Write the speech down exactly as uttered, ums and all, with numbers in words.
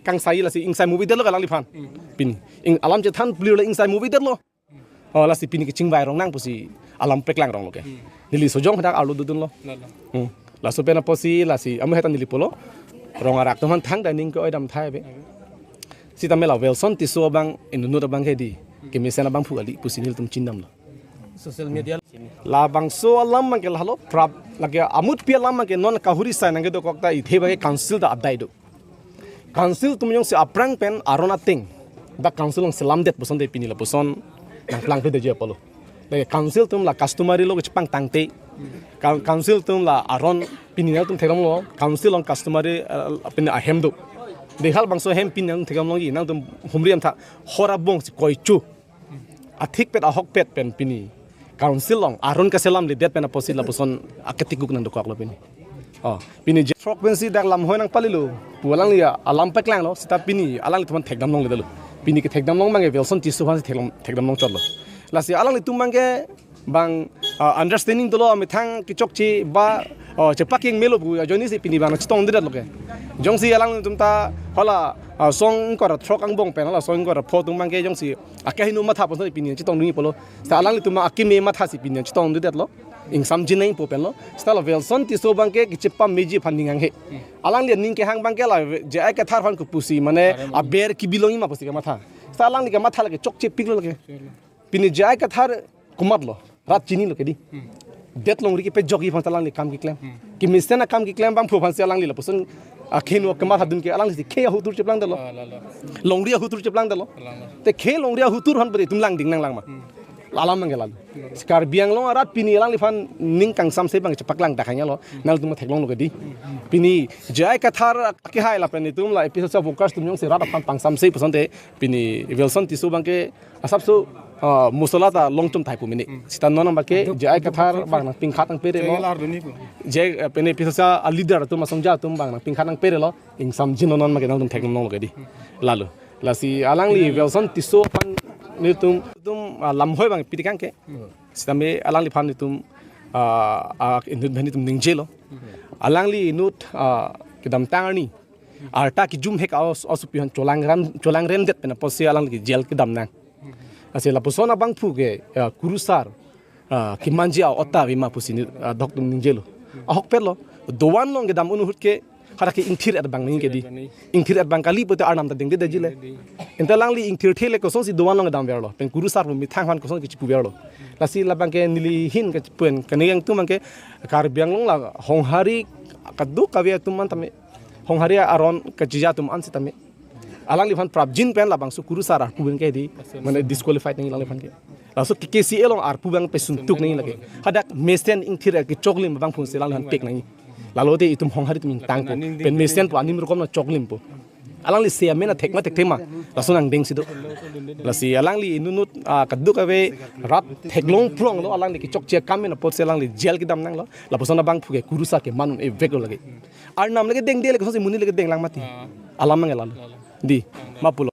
Kangsai lasi ingsai movie detlo alangliphan. Pini. Ing alam chethan plir lo ingsai movie detlo. Oh, lasi pini kechingvai rong nang pusi alam peklang rong lo ke. Neli sojong hadak arlo dodunlo. Lalo. Hmm. Laso pen apotsi lasi amu hetan neli pulo. Rong arak atum aphan thang dining ke oi dam thai be. Sitame la Wilson Tisso abang inut abang ke di. Kemesen abangphu kali pusi nelitum chindamlo. Social media. Labangso alam abang ke lahelo prap lake amutpi alam abang ke non kahuri sai nangkedokok ta ithe abang ke council ta adai do. Council atum jongsi aphrang pen aron ateng dak council along selamdet puson te pini lapuson nangplangpledet ji apotlo. Lake council atum la customary law kechepangtangte. Coun-, council atum la aron pini nangtum theklonglo council along customary, eh, pini ahem do. Dei halabangso ahem pini nangtum theklongji nangtum humri amtha hor abong si koichu. Athikpet ahokpet pen pini council along aron kaselamledet pen apotsi lapuson aketikuk nangdokoklo pini. Oh, pini je throk pensi dak lamhoi nangpalilo pu alangli alam peklanglo seta pini alanglitum aphan thekdam longledetlo. Pini kethekdam long abang ke Wilson Tisso aphan si thekdam, thekdam longchotlo. Lasi alanglitum abang ke bang, ah, understanding dolo amethang kechokche ba, oh, chepak yang melo pu ajoine si pini abang chetongdedetlo ke. Jongsi alangtum ta hala, ah, song ingkoi ra throk angbong pen hala song ingkoi ra pho atum abang ke jongsi akehingno matha puson pini chetongdunji pulo. Seta alanglitum akeme matha si pini chetongdedetlo. Ingsamjin nangpo penlo. Seta la Wilson Tisso abang ke kechepameji aphan ning hanghe. Alangli aning kehang abang ke la J I Kathar aphan kopusi mane aber kebi longji ma pusi kematha. Seta alangli kematha lake chokchepiklo lake. Pini J I Kathar komatlo, rat chinilo ke di. Det longri kepejokji aphan ta alangli akam keklem. Kemesen akam keklem abangphu aphansi alangli lapuson akehingno kematha dun ke alangli si khei ahutur cheplangdetlo. Ah, lalo. Longri ahutur cheplangdetlo. Lalo. Te khei longri ahutur aphan pute itum langding nanglang ma. Alam abang ke lalo. Karbi Anglong arat pini alangliphan ning kangsamse abang chepaklangdak hanya lo. Nangtum theklonglo ke di. Pini J I Kathar akehai lapen itum la A P H L C workers atum jongsi rat aphan pangsamse puson te pini Wilson Tisso abang ke asapso, ah, mosola ta longchom thai pu mene. Seta non abang ke J I Kathar abang nangpingkhat nangpedetlo. J I Kathar duni pu. J, eh, pini A P H L C a leader atum asongja atum abang nangpingkhat nangpedetlo. Ingsamjin non abang ke nangtum theklonglo ke di. Lalo. Lasi alangli Wilson Tisso aphan nelitum, nelitum, ah, lamhoi abang pitikang ke. Sitame alangliphan nelitum, ah, ah, inut abang nelitum ningjelo. Alangli inut, ah, kedamtang arni arta kejum hek aos, aosopi aphan cholang ram, cholangremdet pen apotsi alangli jail kedam nang. Lasi lapuson abangphu ke, ah, kurusar, ah, kemanji a-ota ave ma pusi ni, ah, doktum ningjelo. Ahokpetlo, dovan along kedam un ahut ke, hadak ke ingthir-et abang nangji ke di. Ingthir-et abang kali pute arnam ta dengdedetji le. Anta alangli ingthirthe le kosonsi dovan along kedamverlo. Pen kurusar pu methang aphan kosonsi chipuverlo. Lasi labang ke neli ahin ke pen kani yang atum abang ke Karbi Anglong la honghari kadokave atum an tame. Honghari aron kachija atum an sitame. Alangliphan prapjin pen labangso kurusar arpu abang ke di, mane disqualified nangji alangliphan ke. Laso K K C A along arpu abang pesuntuk nangji lake. Hadak mesen ingthir kechoklim abangphusi alangliphan pek nangji. Lalo te itum honghari atum ingtangpo. Pen mesen pu anim rokom nangchoklimpo. Alangli se amen athek ma thekthe ma. Laso nangdengsi do. Lasi alangli inut inut, ah, kadokave rat theklong phlonglo alangli kechokche akam pen apotsi alangli jail kedam nanglo. Lapuson abangphu ke kurusar keman un-e veklo lake. Arnam lake dengde le kosonsi monit lake denglang mati. Ah. Alam abang ke lalo. Lalo. Di, ma pulo.